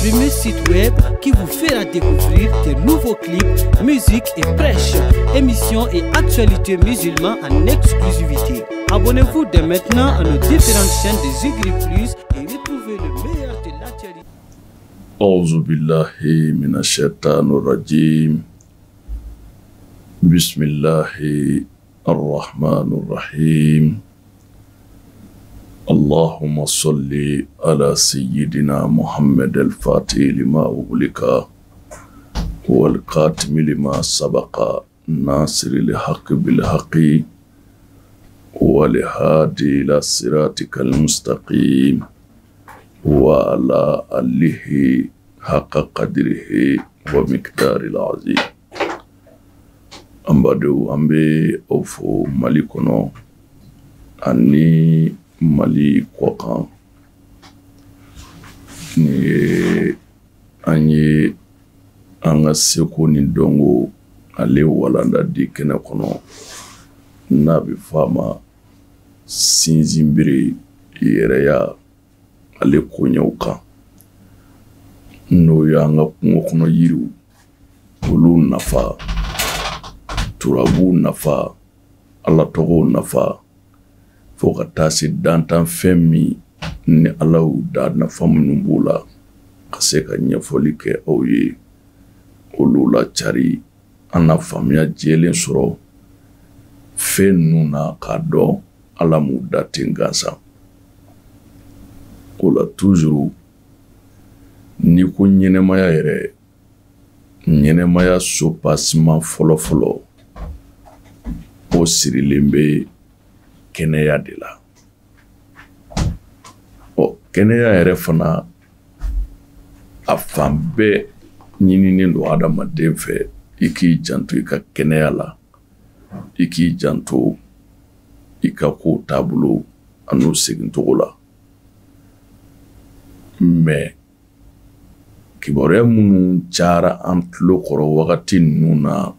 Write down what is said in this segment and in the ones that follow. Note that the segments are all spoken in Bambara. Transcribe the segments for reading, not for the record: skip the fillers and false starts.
premier site web qui vous fera découvrir de nouveaux clips, musique et prêches, émissions et actualités musulmanes en exclusivité. Abonnez-vous dès maintenant à nos différentes chaînes de Zigri Plus et retrouvez le meilleur de l'actualité. أعوذ بالله من الشيطان الرجيم بسم الله الرحمن الرحيم اللهم صل على سيدنا محمد الفاتح لما أغلق والقاتم لما سبق ناصر الحق بالحق والهادي إلى صراطك المستقيم وعلى آله حق قدره ومقدار العظيم. An badenw, an bɛ aw fo Mali kɔnɔ ani Mali kɔkan. Nin ye an ye an ka seko ni dɔnko ale walanda di kɛnɛ kɔnɔ, n'a bɛ fɔ a ma sinsinbere yɛrɛya ale koɲɛw kan, n'o y'an ka kungo kɔnɔ yiriw, olu nafa, turabuw nafa, Ala tɔgɔw nafa, fo ka taa se dantanfɛn min ni Ala y'u da, nafa minnu b'u la, ka se ka ɲɛfɔli kɛ aw ye olu la cari, an na faamuya jɛlen sɔrɔ fɛn ninnu na, k'a dɔn Ala m'u da ten gansan. O la toujours, n'i ko ɲɛnɛmaya yɛrɛ, ɲɛnɛmaya soubassement fɔlɔ-fɔlɔ, o sirilen bɛ kɛnɛya de la. Ɔ, kɛnɛya yɛrɛ fana, a fan bɛɛ ɲininen don adamaden fɛ i k'i janto i ka kɛnɛya la, i k'i janto i ka kow taabolo an'u segincogo la. Mais kibaruya minnu cayara an tulo kɔrɔ wagati ninnu na,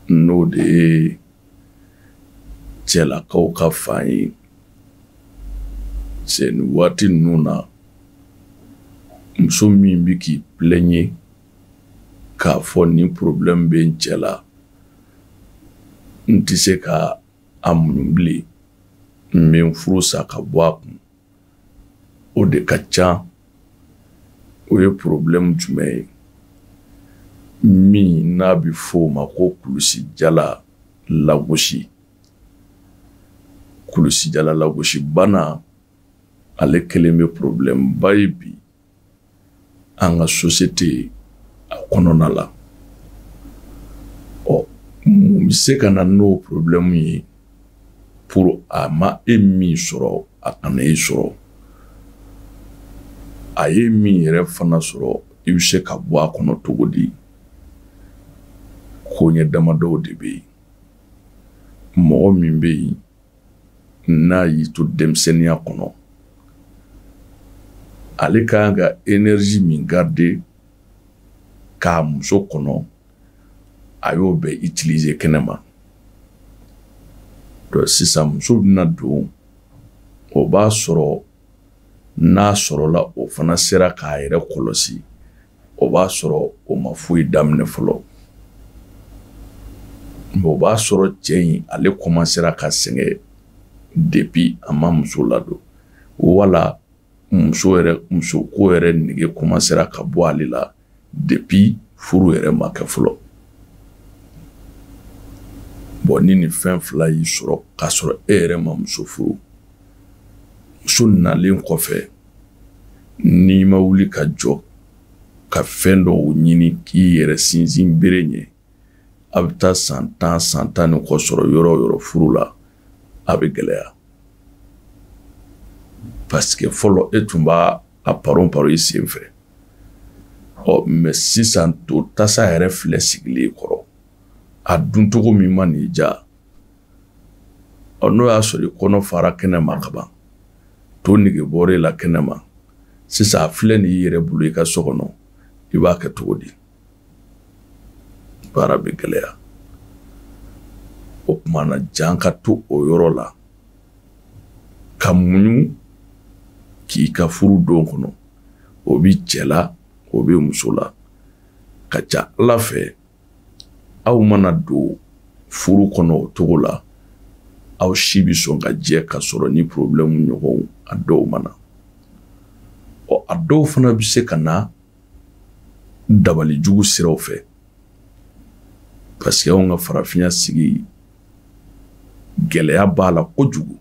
n'o de ye cɛlakaw ka fan ye, c'est nin waati ninnu na, muso min bɛ k'i plaigner k'a fɔ nin problème bɛ n cɛ la, n tɛ se ka a muɲu bilen, n bɛ n furu sa ka bɔ a kun, o de ka ca. O ye problème jumɛn ye? Min n'a bɛ fɔ o ma ko kulusijala lagosi. Kulusijala lagosi bana, ale kelen bɛ problème ba ye bi an ka société a kɔnɔna la. Ɔ, mun bɛ se ka na n'o problème ye pour a ma e min sɔrɔ, a kana e sɔrɔ? A ye min yɛrɛ fana sɔrɔ, i bɛ se ka bɔ a kɔnɔ cogo di? Koɲɛ damadɔw de bɛ yen. Mɔgɔ min bɛ yen n'a y'i to denmisɛnninya kɔnɔ, ale ka kan ka énergie min garder k'a muso kɔnɔ, a y'o bɛɛ utiliser kɛnɛma. Donc sisan muso bɛna don, o b'a sɔrɔ n'a sɔrɔla o fana sera k'a yɛrɛ kɔlɔsi, o b'a sɔrɔ o ma foyi daminɛ fɔlɔ. O b'a sɔrɔ cɛ in ale commencera ka sɛgɛn depuis a ma muso ladon, wala muso yɛrɛ, muso ko yɛrɛ nege commencera ka bɔ ale la depuis furu yɛrɛ ma kɛ fɔlɔ. Bon, ni nin fɛn fila y'i sɔrɔ k'a sɔrɔ e yɛrɛ ma muso furu, muso nalen kɔfɛ, n'i ma wuli ka jɔ ka fɛn dɔw ɲini k'i yɛrɛ sinsin bere ɲɛ, a bɛ taa san 10, san 10 ni kɔ sɔrɔ yɔrɔ o yɔrɔ furu la, a bɛ gɛlɛya. Parce que fɔlɔ e tun b'a a paron paro i sen fɛ. Ɔ, mais sisan to tasa yɛrɛ filɛ sigilen kɔrɔ, a duncogo min ma n'i diya, ɔ, n'o y'a sɔrɔ i kɔnɔ fara kɛnɛ ma kaban, to nege bɔra e la kɛnɛ ma, sisan a filɛ nin y'i yɛrɛ bolo i ka so kɔnɔ, i b'a kɛ cogo di? Baara bɛ gɛlɛya. O tuma na, jan ka to o yɔrɔ la ka muɲu k'i ka furu don kɔnɔ, o bi cɛ la, o bɛ muso la. Ka ca Ala fɛ, aw mana don furu kɔnɔ o cogo la, aw si bɛ sɔn ka jɛ ka sɔrɔ ni problème ɲɔgɔn a dɔw ma na. Ɔ, a dɔw fana bɛ se ka na dabali jugu siraw fɛ, parce que anw ka farafinya sigi gɛlɛya b'a la kojugu.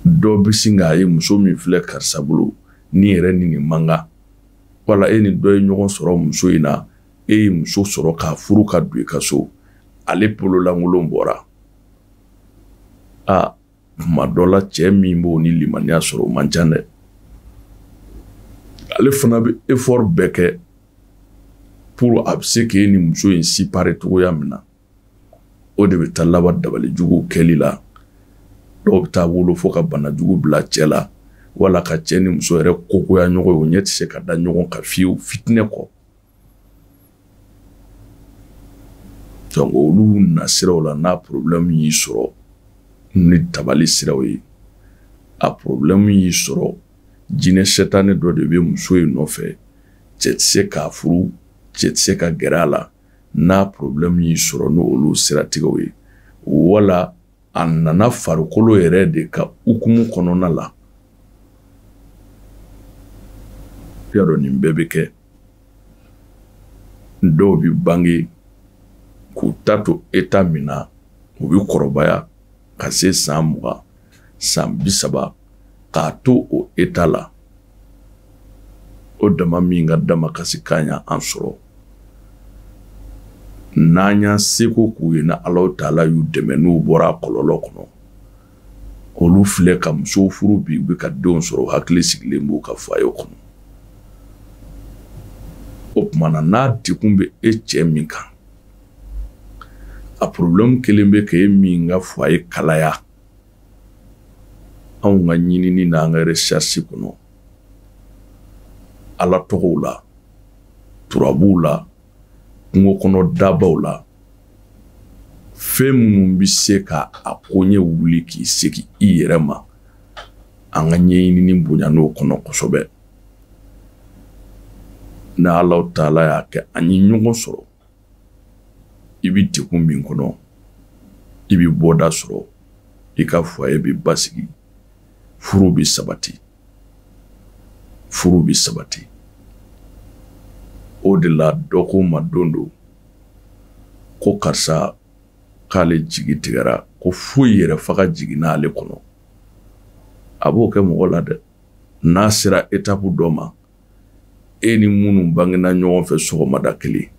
Dɔ bɛ sin k'a ye muso min filɛ karisa bolo, ni yɛrɛ ni nin man kan, wala e ni dɔ ye ɲɔgɔn sɔrɔ muso in na, e ye muso sɔrɔ k'a furu ka don i ka so, ale bololankolon bɔra. A kuma dɔ la, cɛ min b'o ni limaniya sɔrɔ, o man ca dɛ. Ale fana bɛ effort bɛɛ kɛ pour a bɛ se k'e ni muso in séparer cogoya min na. O de bɛ taa laban dabali jugu kɛli la. Dɔw bɛ taa wolo fo ka bana jugu bila cɛ la, wala ka cɛ ni muso yɛrɛ kogoya ɲɔgɔn ye, o ɲɛ tɛ se ka da ɲɔgɔn kan fiyewu, fitinɛ kɔ. Donc olu nasiraw la, n'a problème y'i sɔrɔ ni dabali siraw ye, a problème y'i sɔrɔ jinɛ sɛtanɛ dɔ de bɛ muso in nɔfɛ, cɛ tɛ se k'a furu, cɛ tɛ se ka gɛrɛ a la, n'a problème y'i sɔrɔ n'olu siratigɛw ye, wala a nana farikolo yɛrɛ de ka hukumu kɔnɔna la, y'a dɔn nin bɛɛ bɛ kɛ. Dɔw bɛ bange k'u ta to état min na, u bɛ kɔrɔbaya ka se san 20, san 30, k'a to o état la. O dama min ka damakasi kan y'an sɔrɔ, n'an y'an seko k'u ye, ni Alahu taala y'u dɛmɛ, n'u bɔra a kɔlɔlɔ kɔnɔ, olu filɛ ka musow furu bi, u bɛ ka denw sɔrɔ, u hakili sigilen b'u ka foyer kɔnɔ. O tuma na, n'a degun bɛ e cɛ min kan, a problème kelen bɛ k'e min ka foyer kalaya, anw ka ɲinini n'an ka recherche kɔnɔ, Ala tɔgɔw la, turabuw la, kungo kɔnɔ dabaw la, fɛn minnu bɛ se ka a koɲɛ wuli k'i segin i yɛrɛ ma, an ka ɲɛɲinini bonya n'o kɔnɔ kosɛbɛ. Ni Alahu taala y'a kɛ an ye ɲɔgɔn sɔrɔ, i bɛ degun min kɔnɔ, i bɛ bɔda sɔrɔ, i ka foyer bɛ basigi, furu bɛ sabati, furu bɛ sabati. O de la dɔ ko ma don dɔ ko karisa k'ale jigi tigɛra, ko foyi yɛrɛ faga jiginna ale kɔnɔ. A b'o kɛ mɔgɔ la dɛ. N'a sera étape dɔ ma, e ni minnu bangena ɲɔgɔn fɛ sɔgɔmada kelen,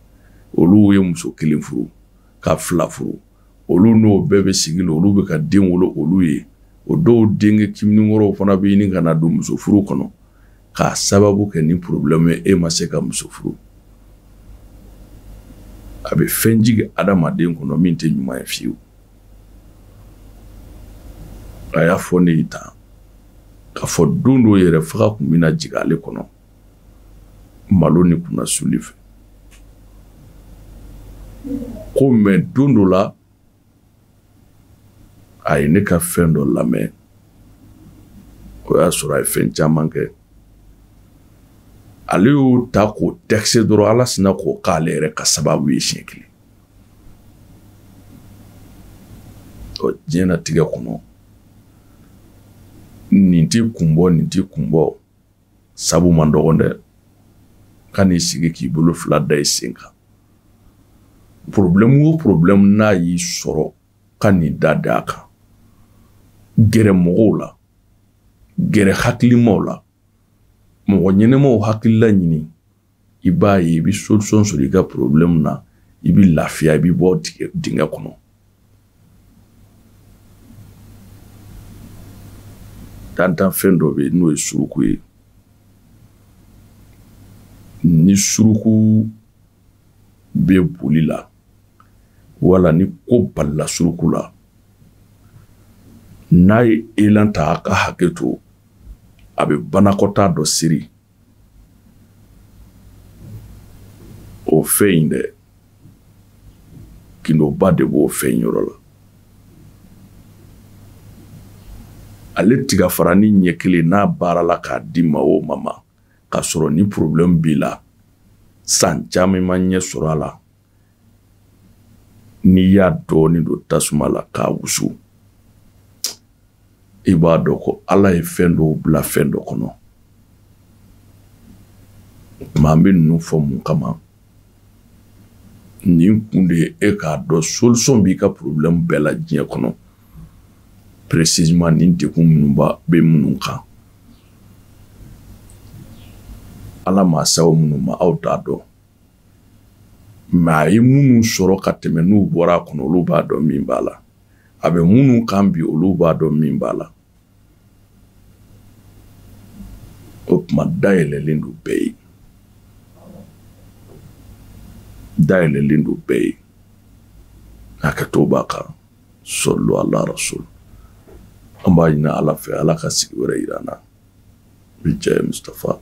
olu ye muso kelen furu ka fila furu, olu n'o bɛɛ bɛ sigi la, olu bɛ ka den wolo olu ye. O dɔw denkɛ kiminikɔrɔw fana bɛ ɲini ka na don muso furu kɔnɔ k'a sababu kɛ ni problème ye, e ma se ka muso furu. A bɛ fɛn jigin adamaden kɔnɔ min tɛ ɲuman ye fiyewu. A y'a fɔ ne ye tan k'a fɔ don dɔ yɛrɛ faga tun bɛna jigin ale kɔnɔ malo ni kunnasuli fɛ, ko mais don dɔ la a ye ne ka fɛn dɔ lamɛn, o y'a sɔrɔ a ye fɛn caman kɛ, ale y'o ta k'o texte dɔrɔn, Ala sinna k'o k'ale yɛrɛ ka sababu ye siɲɛ kelen. Ɔ, diɲɛnatigɛ kɔnɔ, nin t'i kun bɔ, nin t'i kun bɔ, sabu man dɔgɔn dɛ. Ka n'i sigi k'i bolo fila da i sen kan, problème o problème n'a y'i sɔrɔ, ka n'i da da a kan, gɛrɛ mɔgɔw la, gɛrɛ hakilimaw la, mɔgɔ ɲɛnɛmaw hakilila ɲini, i b'a ye i bɛ solution sɔrɔ i ka problème na, i bɛ lafiya, i bɛ bɔ dingɛ kɔnɔ. Dantanfɛn dɔ bɛ yen n'o ye suruku ye. Ni suruku bɛ boli la, wala ni ko balila suruku la, n'a ye elan ta, a ka hakɛ to, a bɛ banakɔtaa dɔ siri. O fɛn in dɛ, kindoba de b'o fɛn in yɔrɔ la. Ale tigafaranin ɲɛ kelen n'a baarala k'a di maa o maa ma, K'a sɔrɔ ni problème b'i la, san caman i ma ɲɛ sɔrɔ a la, n'i y'a dɔɔnin don tasuma la k'a wusu, i b'a dɔn ko Ala ye fɛn dɔw bila fɛn dɔ kɔnɔ. Tuma an bɛ ninnu fɔ mun kama? Nin kun de ye e k'a dɔn solution b'i ka problème bɛɛ la diɲɛ kɔnɔ, précisément nin degun minnu bɛ minnu kan. Ala maa sago minnu ma, aw t'a dɔn, mais a ye minnu sɔrɔ ka tɛmɛ, n'u bɔra a kɔnɔ, olu b'a dɔn min b'a la. A bɛ minnu kan bi, olu b'a dɔn min b'a la. O tuma dayɛlɛlen don bɛɛ ye, dayɛlɛlen don bɛɛ ye. Hakɛto b'a kan. Sɔlu ala rasul. An b'a ɲini Ala fɛ, Ala ka sigi wɛrɛ yira an na. Bi jɛ Mustafa.